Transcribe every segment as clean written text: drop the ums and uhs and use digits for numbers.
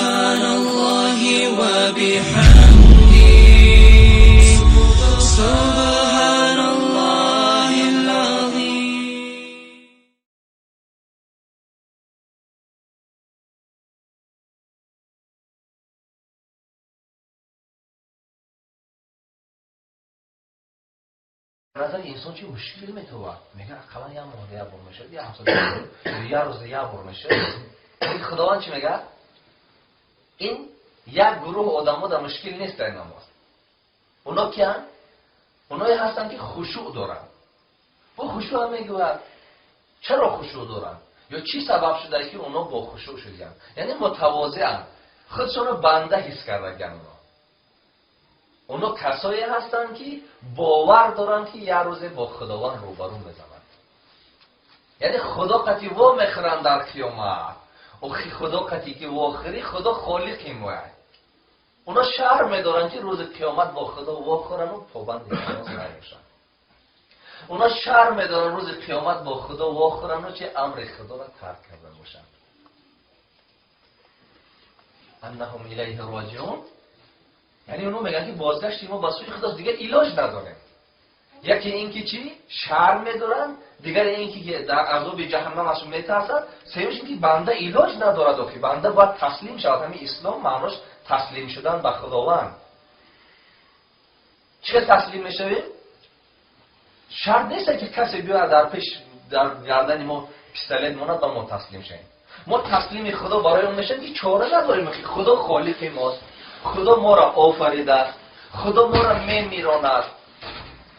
Субҳаналлоҳи ва биҳамдиҳ, Субҳаналлоҳил азим. Назари инсон чи мушкил метавад? Мегӯяд, ақаллан як моҳ як бор мешавад, як ҳафта як рӯз як бор мешавад. Худованд чӣ мегӯяд? Ин як гурӯҳ одамо дар мушкил нест дар намоз. Оно киянд? Оное ҳастанд, ки хушӯъ доранд. Бо хушӯъ мегӯяд. Чаро хушӯъ доранд? Ё чӣ сабаб шуда, ки оно бо хушӯъ шудиянд? Яъне мутавозианд, худшонро банда ҳис кардагианд. Оно касое ҳастанд, ки бовар доранд, ки як рӯзе бо Худованд рӯбарӯ мезананд, яъне Худо қати во мехӯранд дар қиёмат. Охи, Худо қати ки вохӯрӣ, Худо холиқи мояд. Оно шарм медоранд, ки рӯзи қиёмат бо Худо вохӯрану побанди намоз набошанд. Оно шарм медоранд, рӯзи қиёмат бо Худо вохӯрану чи амри Худоро тарк карда бошанд. Аннаҳум илайҳи роҷиун, яъне оно мегӯянд, ки бозгашти мо ба сӯи Худост, дигар илоҷ надорем. Яке ин ки чӣ шарм медоранд, дигаре ин ки дар азоби ҷаҳаннам аз метарсад, сеюмш ин ки банда илоҷ надорад. Охи, банда бояд таслим шавад. Ҳамин ислом маънош таслим шудан ба Худованд. Чӣ хел таслим мешавем? Шарт нест, ки касе биёяд, дар пеш, дар гардани мо пистолет монад ва мо таслим шавем. Мо таслими Худо барои он мешавем, ки чора надорем. Худо холиқи мост, Худо моро офаридааст, Худо моро мемиронад.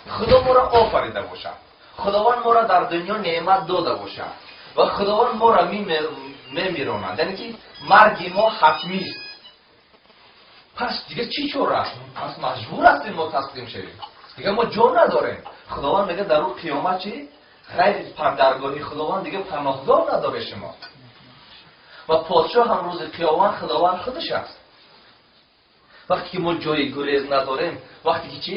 Худо моро офарида бошад, Худованд моро дар дунё неъмат дода бошад ва Худованд моро мемиронад, яъне ки марги мо ҳатмист. Пас дигар чӣ чора аст? Пас маҷбур ҳастем мо таслим шавем, дигар мо ҷо надорем. Худованд мегӯяд, дар рӯ қиёмат чи ғайри даргоҳи Худованд дигар паноҳгоҳ надоре шумо. Ва подшоҳ ҳам рӯзи қиёмат Худованд худаш аст. Вақте ки мо ҷои гурез надорем, вақте ки чӣ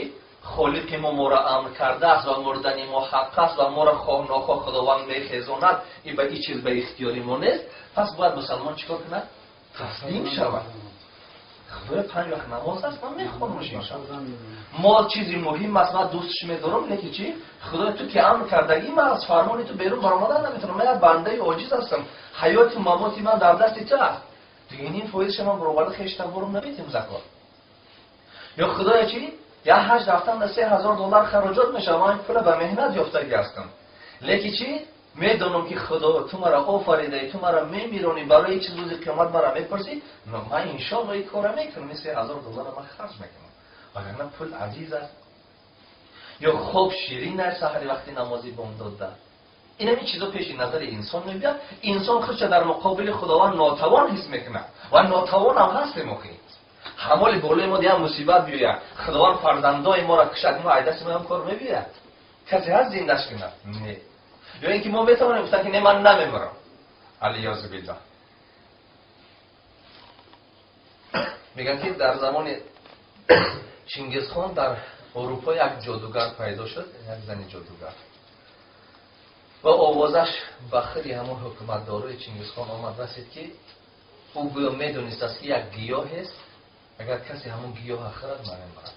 холиқи мо моро амр кардааст ва мурдани мо ҳақ аст ва моро хоҳ нохоҳ Худованд мехезонад, и ба ин чиз ба ихтиёри мо нест, пас бояд мусалмон чӣ кор кунад? Таслим шавад. Худоя, панҷ вақт намоз аст, ман мехонамш, иншоалло. Мол чизи муҳим аст, ман дӯстш медорам, лекин чӣ, Худоя, ту ки амр кардагӣ, ман аз фармони ту берун баромадан наметавонам. Ман як бандаи оҷиз ҳастам, ҳаёту мамоти ман дар дасти ту аст. Дигар ним фоизша ман бароварда хештаборам наметем закот. Ё Худоя, чӣ як ҳаҷ рафтан да 3000 доллар хароҷот мешавад, ман пула ба меҳнат ёфтагӣ ҳастам, лекин чӣ медонам, ки Худо, ту мара офаридаӣ, ту мара мемиронӣ, барои чиз рӯзи қиёмат мара мепурсӣ, ман иншоалло ин кора мекунам, ин 3000 доллара ман харҷ мекунам, вагарна пул азиз аст. Ё хоб ширин аст саҳари вақти намози бомдодда. Инами чизо пеши назари инсон мебиёд, инсон худша дар муқобили Худованд нотавон ҳис мекунад ва нотавонам ҳастем. Охи, ҳамоли болои мо як мусибат биёяд, Худованд фарзандои моро кушад, мо айдасти моам кор мебиёяд? Касе ҳаст зиндаш кунад? Не. Ё ин ки мо метавонем гуфтан, ки не, ман намемирам? Алиёзу биллоҳ. Мегӯянд, ки дар замони Чингизхон дар Аврупо як ҷодугар пайдо шуд, як зани ҷодугар, ва овозаш ба худи ҳамон ҳукуматдорои Чингизхон омад расид, ки ӯ гӯё медонистааст, ки як гиёҳест, агар касе ҳамон гиёҳа хӯрад, намемирад.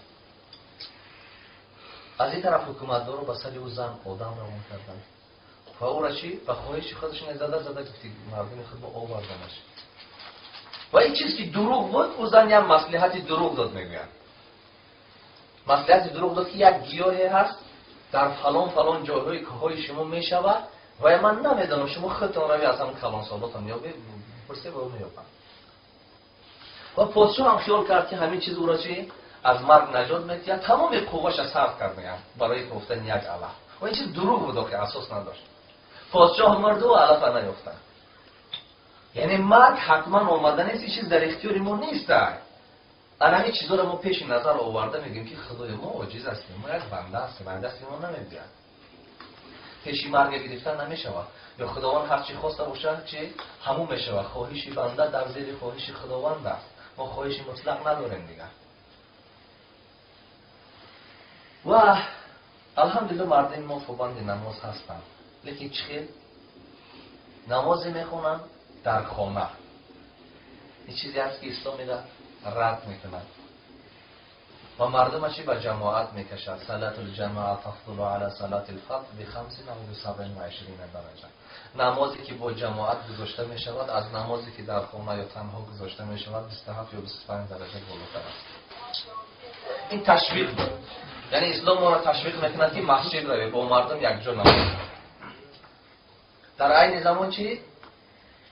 Аз ин тараф ҳукуматдоро ба сари ӯ зан одам равон карданд ва ӯра чӣ ба хоҳиши худашон зада зада гуфти мардуми худ оварданаш. Ва ин чиз ки дурӯғ буд, ӯ зан як маслиҳати дурӯғ дод. Мегӯянд, маслиҳати дурӯғ дод, ки як гиёҳе ҳаст, дар фалон фалон ҷойҳои кӯҳҳои шумо мешавад ва ман намедонам, шумо худтон рави аз ҳамн калонсолотон ёбе, пурсе ва меёбанд. Ва подшоҳ ҳам хиёл кард, ки ҳамин чиз ӯро чи аз марг наҷот медиҳад. Тамоми қувваша сарф кард, мегӯянд, барои кофтани як алаф. Ва ин чиз дурӯғ буд, охи, асос надошт. Подшоҳ мурду алафа наёфтанд. Яъне марг ҳатман омада нест, ин чиз дар ихтиёри мо нест. Ана ҳамин чизоро мо пеши назар оварда мегӯем, ки Худоё, мо оҷиз ҳастем, мо як банда ҳастем, аз дасти мо намебиёд, пеши марга гирифтан намешавад. Ё Худованд ҳар чӣ хоста бошад, чи ҳамун мешавад. Хоҳиши банда дар зери хоҳиши Худованд аст, мо хоҳиши мутлақ надорем дигар. Ва алҳамдулилла, мардуми мо побанди намоз ҳастанд, лекин чӣ хел намозе мехонанд? Дар хона. Ин чизе ҳаст ки ислом ира рад мекунад ва мардумаши ба ҷамоат мекашад. صلاة الجماعة تفضل على صلاة الفرد بخمس أو 27 درجة. Намозе ки бо ҷамоат гузошта мешавад аз намозе ки дар хона ё танҳо гузошта мешавад 27 ё 25 дараҷа болотар аст. Ин ташвиқ буд. Яъне ислом моро ташвиқ мекунад ки масҷид равед, бо мардум якҷо намоз. Дар айни замон чӣ?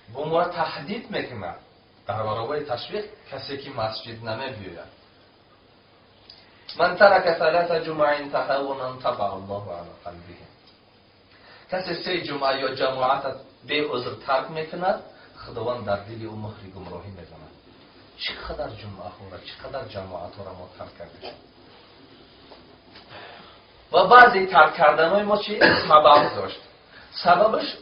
Бо моро таҳдид мекунад. Дар баробари ташвиқ касе ки масҷид намебиёяд. من ترك ثلاث جمع تهاونا طبع الله على قلبه. کسی سه جمعه یا جماعت بے عذر ترک میکند، خداوند در دل او مهر گمراهی میزند. چقدر جمعه ها را، چقدر جماعت ها را ما ترک کردیم. و بعضی ترک کردنهای ما چی سبب داشت. سببش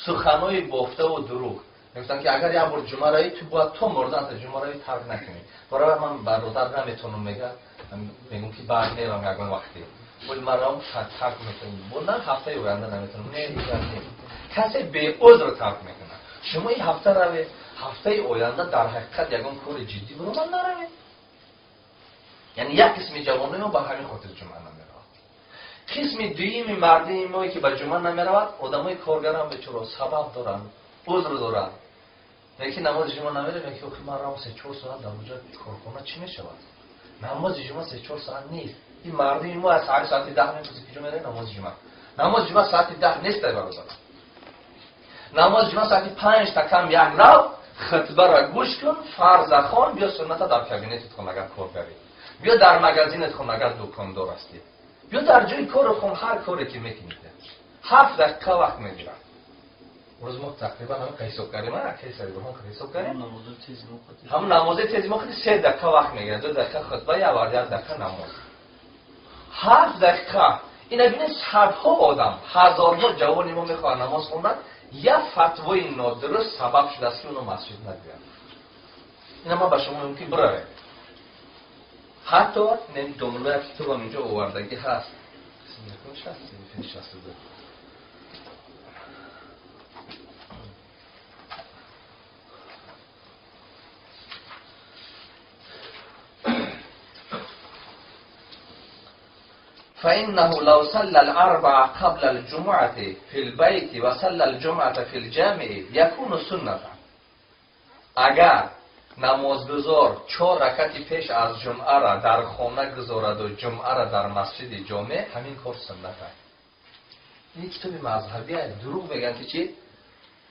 سخنهای بافته و دروغ. میگفتن که اگر یک بار جمعه رایی تو باید تو مردن تا جمعه رایی ترک نکنی. برای من برادر نمیتونم میگه، میگم که بعد میرم یگان وقتی. ولی من رام ترک میکنم. بلند هفته آینده نمیتونم. نه دیگر نه. کسی به عذر ترک میکنه. شما این هفته روید، هفته آینده در حقیقت یگان کار جدی برو من نروید. یعنی یک قسم جوانای ما به همین خاطر جمعه نمیرود. قسم دویم مردم ما که به جمعه نمیرود، آدمای کارگر هم بیچاره سبب دارن، عذر دارن. یکی نماز جمعه نمیره، میگه که من رام 3-4 ساعت در اونجا کارخانه چی میشود؟ نماز جمعه 3-4 ساعت نیست. این مردم ما از ساعت 10 میپرسه کجا میره نماز جمعه. نماز جمعه ساعت 10 نیست برادر. نماز جمعه ساعت 5 تا کم یک رو خطبه را گوش کن، فرض خوان، بیا سنت در کابینت خون اگر کار کردی، بیا در مگازینت خون اگر دکاندار هستی، بیا در جای کار خون، هر کاری که میکنی. 7 دقیقه وقت میگیره. روز ما تقریبا هم حساب کردیم، من حساب کردیم، حساب کردیم. هم نماز تیز ما خیلی 3 دقیقه وقت میگیره، 2 دقیقه خطبه، یا 1 دقیقه نماز. 7 دقیقه. این ببینید صدها آدم، هزارها جوان ما میخوان نماز خوندن، یه فتوای نادرست سبب شده است که اونو مسجد نگیرن. اینا ما به شما ممکن بروه. حتی نمیدونم کتابم اینجا آوردگی هست. 62. فإنه لو صلى الأربع قبل الجمعة في البيت وصلى الجمعة في الجامع يكون سنة. اگر نمازگزار 4 رکعت پیش از جمعه را در خانه گذارد و جمعه را در مسجد جامع، همین کار سنت است. این کتاب مذهبی است. دروغ میگن که چی؟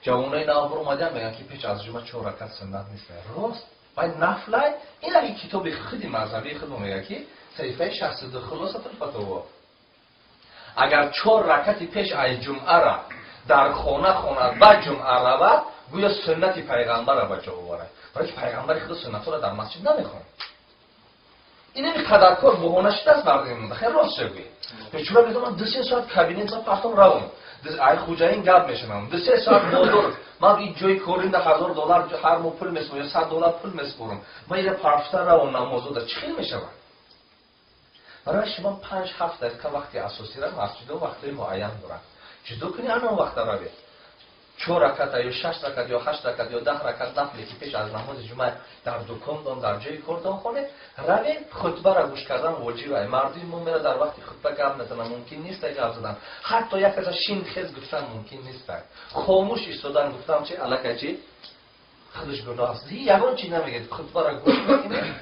جوانای نو اومدن میگن که پیش از جمعه 4 رکعت سنت نیست. راست. ولی نفل این اگه کتاب خودی مذهبی خود میگه که صحیفه 62 خلاصه الفتاوا، اگر 4 رکعت پیش از جمعه را در خانه خواند و جمعه رود، گویا سنت پیغمبر را به جا آورد. برای که پیغمبر خود سنت را در مسجد نمیخواند. این اینقدر کار بهانه شده است مردم مونده. خیلی راست شوی. بیچاره میگه من 2-3 ساعت کابینت را پرتم روم. ای خوجاین گپ میشنم. 2-3 ساعت بازار. من این جای کاریم ده $1000 هر ماه پول میسپرم یا $100 پول میسپرم. من اینجا پرفته روم نمازو ده چی میشود؟ برای شما 5-7 دقیقه وقتی اساسی را مسجد و وقتی معین دارن. جدا کنی آن وقت را بید. 4 رکعت یا 6 رکعت یا 8 رکعت یا 10 رکعت نفلی که پیش از نماز جمعه در دکان دان در جای کار دان خونه روی خطبه را گوش کردن واجبه. مردم ما میره در وقتی خطبه گپ نزنن ممکن نیست گپ زدن. حتی یک از شین خیز گفتن ممکن نیست. خاموش ایستادن گفتم چه علاقه چی خودش گناه است. یگان چی نمیگه. خطبه را گوش میکنه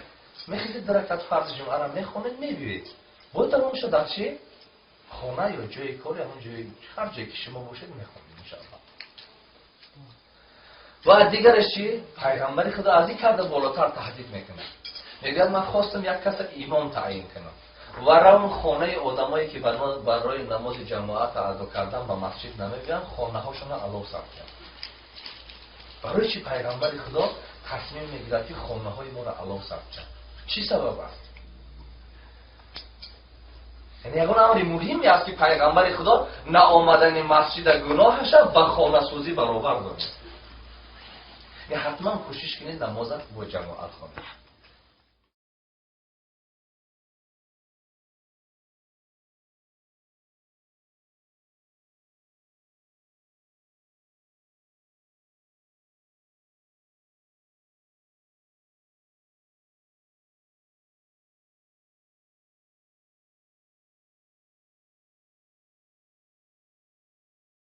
میخیزید 2 رکعت فرض جمعه را میخونید میبینید. باید تمام شد در چی؟ خانه یا جای کار یا جای هر جایی که شما باشید میخونید انشاءالله. و دیگرش چی؟ پیغمبر خدا از این کرده بالاتر تهدید میکنه. میگه من خواستم یک کس امام تعیین کنم و روم خانه آدمایی که برای نماز جماعت ادا کردن به مسجد نمیان خانه هاشون رو علاو ثبت کرد. برای چی پیغمبر خدا تصمیم میگیرد که خانه های ما رو علاو ثبت کرد؟ چی سبب است؟ یعنی یگان امر مهمی است که پیغمبر خدا نآمدن مسجد گناهش به خانه سوزی برابر دارد. یعنی حتما کوشش کنید نماز با جماعت خوانید.